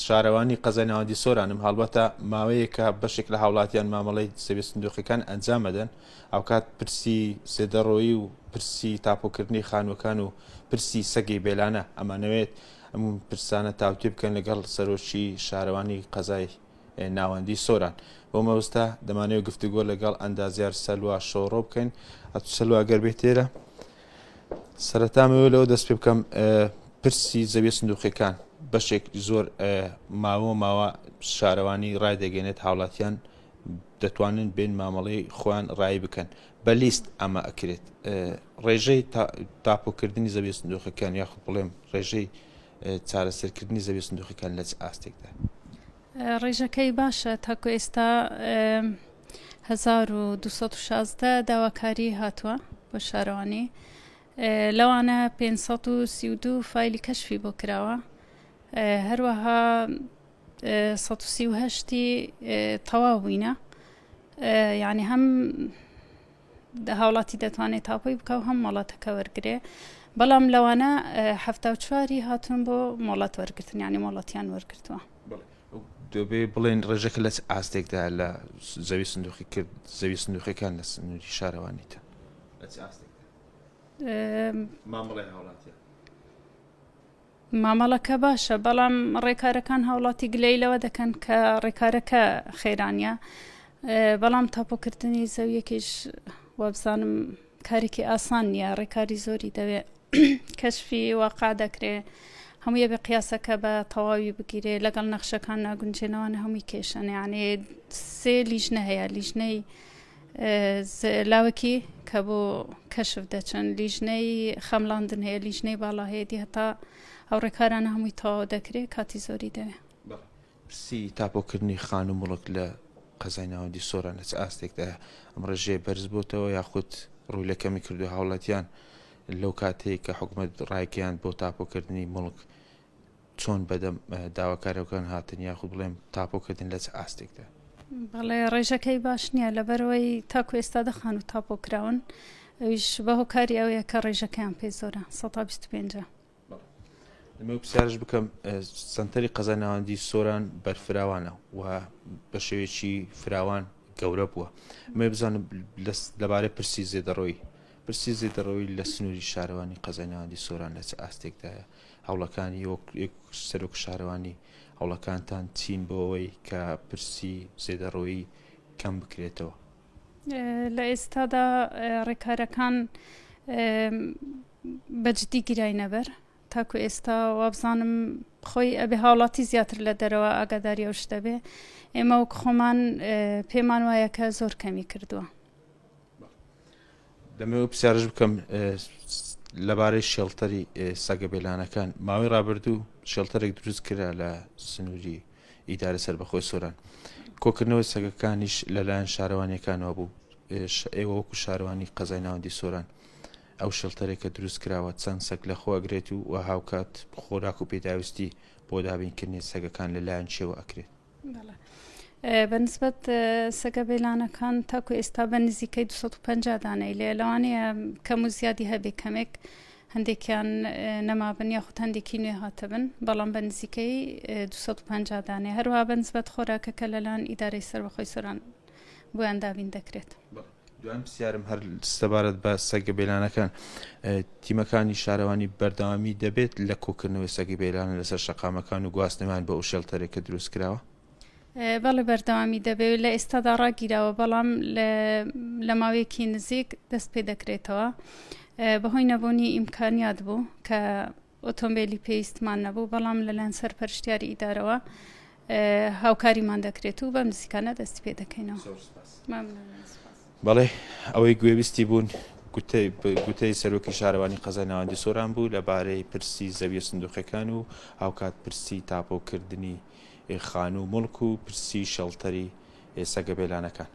شارەوانی قەزای ناوەندی سۆرانم، هەڵبەتە ماوەیەکە بەشێک لە هاوڵاتیان مامەڵەی زەویە سندوقیەکان ئەنجام ئەدەن، هاوکات پرسی زێدەڕۆیی و پرسی تاپۆکردنی خانووەکان و پرسی سەگی بێلانە، ئەمانەوێت ئەم پرسانە تاوتوێ بکەن لەگەڵ سەرۆکی شارەوانی قەزای ناوەندی سۆران. بۆ مەبەستە دەمانەوێت گفتوگۆ لەگەڵ ئەندازیار سەلوا شۆڕۆ بکەین. ئەتو سەلوا گەر بێت تێرە سەرەتا مەوێ لەوە دەست پێ بکەم پرسی زەویە سندوقیەکان بەشێک زۆر ماوە ماوە شارەوانی ڕایدەگەێنێت هاوڵاتیان دەتوانن بێن مامەڵەی خۆیان ڕایی بکەن بە لیست ئەمە ئەکرێت ڕێژەی تاپۆکردنی زەویە سندوقەکان یاخود بڵێم ڕێژەی چارەسەرکردنی زەویە سندوقەکان لە چ ئاستێکدا؟ ڕێژەکەی باشە تاکو ئێستا 1216 داواکاری هاتووە بۆ شارەوانی لەوانە 532 فایلی کەشفی بۆ کراوە هەروەها 138 تەواو بووینە یعنی هەم هاوڵاتی دەتوانێت تاپۆی بکە و هەم مۆڵەتەکە وەرگێ بەڵام لەوانە 74 هاتوون بۆ مۆڵەت وەرگتن ینی مۆڵەتیان وەرگتووە. دەبێ بڵێن ڕێژەکە لە ئاستێکدا لە زەوی سندوقی کرد زەوی سندوقەکان لە سنووری شارەوانیتە لە چ ئاستێکدا مامەڵەی هاوڵاتیان؟ مامەڵەکە باشە بەڵام ڕێکارەکان هاوڵاتی گلەی لەوە دەکەن کە ڕێکارەکە خێرانە بەڵام تاپۆکردنی زەویەکیش وابزانم کارێکی ئاسان نییە ڕێکاری زۆری دەوێ کەشفی واقع دەکرێ هەموویە بێ قیاسەکە بە تەواوی بگیرێ لەگەڵ نەخشەکان ناگونجێنەوەە هەمووی کێشەن یانێ سێ لیژنە هەیە لیژنەی لاوەکی کە بۆ کەشف دەچن لیژنەی خەملاندن هەیە لیژنەی باڵا هەیە دی هەتا ئەو ڕێکارانە هەمووی تەواو دەکرێت کاتی زۆری دەوێت. پرسی تاپۆکردنی خانوو موڵک لە قەزای ناوەندی سۆران لە چ ئاستێکدایە؟ ئەم ڕێژەیە بەرز بۆتەوە یاخود ڕووی لە کەمی کردووە؟ هاوڵاتیان لەو کاتەی کە حکومەت ڕایگەیاند بۆ تاپۆکردنی موڵک چۆن بەدەم داواکاریەکان هاتن یاخود بڵێم تاپۆکردن لە چ ئاستێکدا؟ بەڵێ ڕێژەکەی باش نییە لەبەرئەوەی تاکو ئێستا دە خانوو تاپۆ کراون ئەویش بە هۆکاری ئەوەیە کە ڕێژەکەیان پێ زۆرە سەتا 25ە. دەمەوێت پرسیارش بکەم سەنتەری قەزای ناوەندی سۆران بەرفراوانە و بە شێوەیەکی فراوان گەورە بووە مێ بزانم لەبارەی پرسی زێدەڕۆی پرسی زێدەڕۆی لە سنووری شارەوانی قەزای ناوەندی سۆران لە چ ئاستێکدایە هەوڵەکانی وەک سەرۆک شارەوانی هەوڵەکانتان چین بۆ ئەوەی کە پرسی زێدەڕۆیی کەم بکرێتەوە؟ لە ئێستادا ڕێکارەکان بە جدی گیراینە بەر تاکو ئێستا وابزانم خۆی ئەبێ هاوڵاتی زیاتر لە دەرەوە ئاگاداری ئەو شتە بێ ئێمە وەک خۆمان پێمان وایە کە زۆر کەمی کردووە. دەمەوێت پرسیارش بکەم لەبارەی شێڵتەری سەگە بێلانەکان ماوەی ڕابردوو شێڵتەرێک دروست کرا لە سنووری ئیدارە سەربەخۆی سۆران کۆکردنەوەی سەگەکانیش لەلایەن شارەوانیەکانەوە بوو ئێوە وەکو شارەوانی قەزای ناوەندی سۆران ئەو شێڵتەرێک کە دروست کراوە چەند سەگ لەخۆ ئەگرێت و و هاوکات خۆراک و پێداویستی بۆ دابینکردنی سەگەکان لەلایەن کێوە ئەکرێت؟ بە نسبەت سەگە بێلانەکان تاکو ئێستا بە نزیکەی 250 دانەی لێ لەوانەیە کەم و زیادی هەبێ کەمێک هەندێکیان نەمابن یاخود هەندێکی نوێ هاتبن بەڵام بە نزیکەی 250 دانێ هەروها بە نسبەت خۆراکەکە لەلایەن ئیدارەی سەربەخۆی سۆران بۆیان دابین دەکرێت. دوایین پرسیارم هەر سەبارەت بە سەگە بێلانەکان، تیمەکانی شارەوانی بەردەوامی دەبێت لە کۆکردنەوەی سەگی بێلانە لەسەر شەقامەکان و گواستنەوەیان بۆ ئەو شێڵتەرێک کە دروست کراوە؟ بەڵێ بەردەوامی دەبێت لە ئێستادا ڕاگیراوە بەڵام لە ماوەیەکی نزیک دەست پێ دەکرێتەوە بەهۆی نەبوونی ئیمکانیات بوو کە ئۆتۆمبێلی پێویستمان نەبوو، بەڵام لەلایەن سەرپەرشتیاری ئیدارەوە هاوکاریمان دەکرێت و بەم نزیکانە دەستی پێ دەکەینەوە. زۆر سپاس. بەڵێ ئەوەی گوێبیستی بوون گوتەی سەرۆکی شارەوانی قەزای ناوەندی سۆران بوو لەبارەی پرسی زەویە سندوقەکان و هاوکات پرسی تاپۆکردنی خانوو موڵک و پرسی شێڵتەری سەگە بێلانەکان.